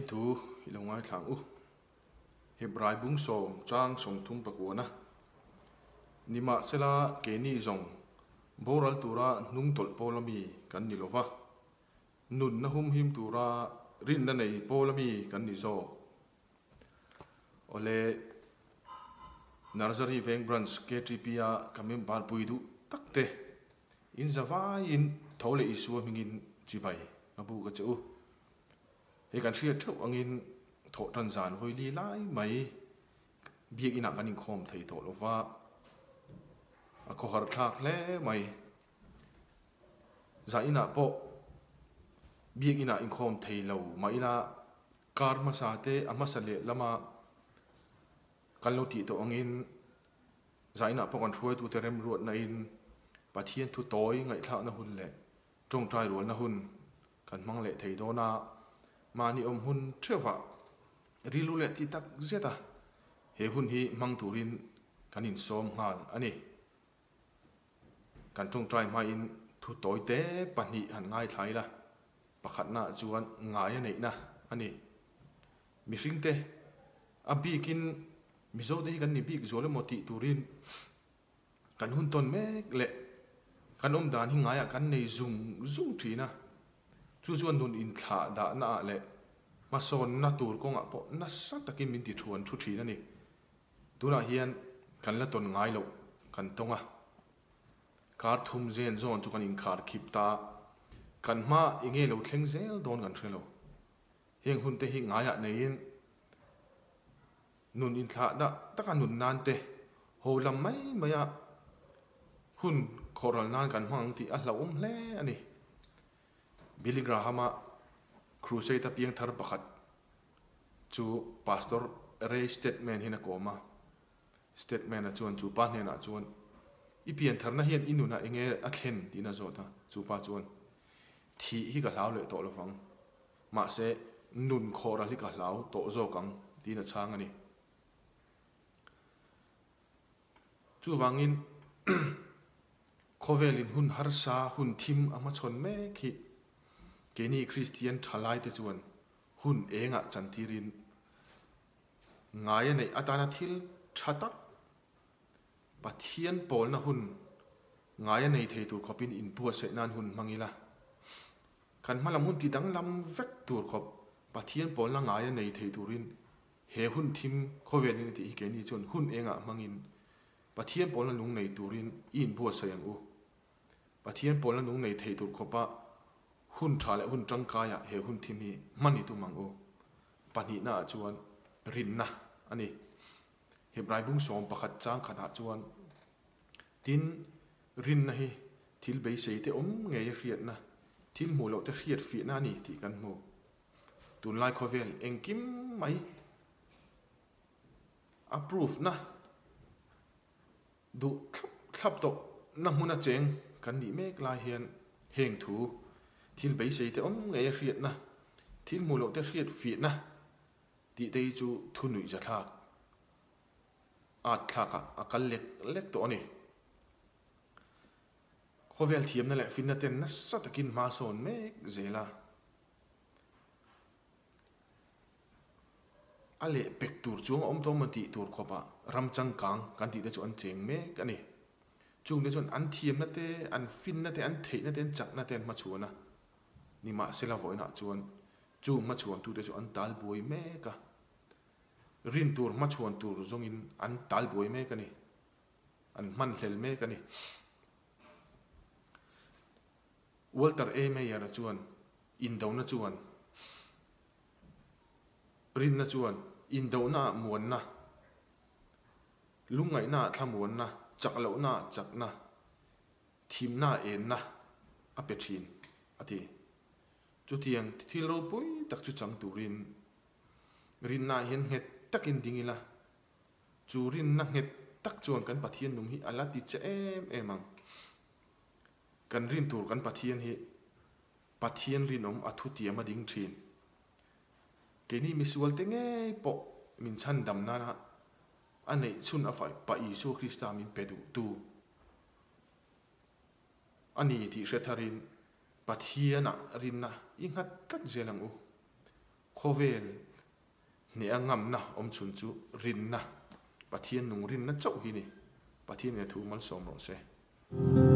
Pathian thu i lo ngaithla ang u. Hebrai bung sawm chang 30 pakuana. Nimahsela keini zawng boral tura hnung tawlh pawl ami kan ni lova, nunna humhim tura rinna nei pawl ami kan ni zawk. Awle, Nursery Veng Branch KTP a ka member pui duh tak te in zavaiin tho leh Isua hmingin chibai ka buk a che u. Hei kan hriat theuh angin thawhtan zan vawili lai mai biakinah kan inkhawm thei tawh lo va, a khawhar thlak hle mai. Zainah pawh biakinah inkhawm thei lo mah ila kar hmasa te a hmasa leh lama kan lo tih tawh angin zainah pawh kan hruaitute remruatna in Pathian thu tawi ngaihthlakna hun leh tawngtai rualna hun kan hmang leh thei dawn a, mahni awm hun theuhah rilru leh ti tak zet a, he hun hi hmang turin kan insawm nghal a ni. Kan tawngtai hmain thu tawite pahnih han ngaithla ila, pakhatnaah chuan ngai a neihna a ni. Mihringte a bikin Mizote hi kan ni bik zual emaw tih turin Kan hun tawn mek leh kan awm dan hi ngaiah kan nei zung zung thin a, chu chuan nun inthlah dahna ah leh hmasawnna tur kawngah pawh nasa takin min ti thuan thu thin a ni. Tunah hian kan la tawn ngai loh kan tawng a, kar thum zen zawn chu kan inkhar khip ta a, kan hma enge lo thleng zel dawn kan hre lo. Heng hun te hi ngaiah neiin Nun inthlah dah taka nun nan te ho lam mai mai a hun khawhral nan kan hmang ang tih a hlauhawm hle a ni. Billy Graham-a Crusade a piangthar pakhat chu Pastor Ray Stedman hian a kawm a. Stedman-a chuan chu pa hnenah chuan, I piantharna hian i nunah enge a thlen? tiin a zawt a. Chu pa chuan, Thih hi ka hlau leh tawh lovang. Mahse, nun khawhral hi ka hlau tawh zawk ang, tiin a chhang a ni. Chuvangin, khawvelin hun harsa, hun thim a hmachhawn mek hi keini Kristian thalaite chuan hun engah chantirin ngai a neih atana thil tha tak, Pathian pawlna hun ngai a nei thei tur khawpin inbuatsaih nan hun hmang ila. Kan hmalam hun ti danglam vek tur khawp Pathian pawlna ngaia nei thei turin he hun thim khawvel in a tih hi keini chuan hun engah hmangin Pathian pawlna nung nei turin i inbuatsaih ang u. Pathian pawlna nung nei thei tur khawpa hun tha leh hun tangkaiah he hun thim hi hman i tum ang u. Pahnihna ah chuan rinna a ni. Hebrai bung 11 chang khatah chuan tin rinna hi Thil beisei te awm ngei a hriatna, thil hmuh loh te hriat fiahna a ni tih kan hmu. Tunlai khawvel engkim mai a proof na duh thlap thlap tawh na hmun a cheng kan nih mek lai hian heng thu, thil beisei te awm ngei a hriatna, thil hmuh loh te hriat fiahna tih te hi chu thu nuih zathlak at thlakah a kal lek lek tawh a ni. Khawvel thiamna leh finna ten nasa takin hma sawn mek zel a. A leh pek tur chuang a awm tawh maw tih tur khawpah ram changkang kan tih te chu an cheng mek a ni. Chungte chuan an thiamna te, an finna te, an theihna te, an chakna te an hmachhuan a. Nimahsela vawiinah chuan chung hmachhuantute chu an tal buai mek a. Rin tur hmachhuan tur zawngin an tal buai mek a ni. An hman hlel mek a ni. Walter A. Meyer-a chuan indona chuan rinna chuan indonaah muanna, lungngaihnaah thlamuanna, chak lohnaah chakna, thimnaah enna a pe thin a ti. Chutiang thil ropui tak chu chang turin rinnaah hian nghet takin ding ila. Chu rinna nghet tak chuan kan Pathian nung hi a la ti che em em ang. Kan rin tur kan Pathian hi Pathian rinawm a thutiam a ding thin. Keini misualte ngei pawh min chhandam nana a neih chhun a faih Pa Isua Krista min pe duhtu a ni tih hre tharin Pathianah rinna i nghat tlat zel ang u. Khawvel hneha ngamna awmchhun chu rinna, Pathian nung rinna chauh hi ni. Pathianin a thu malsawm rawh se.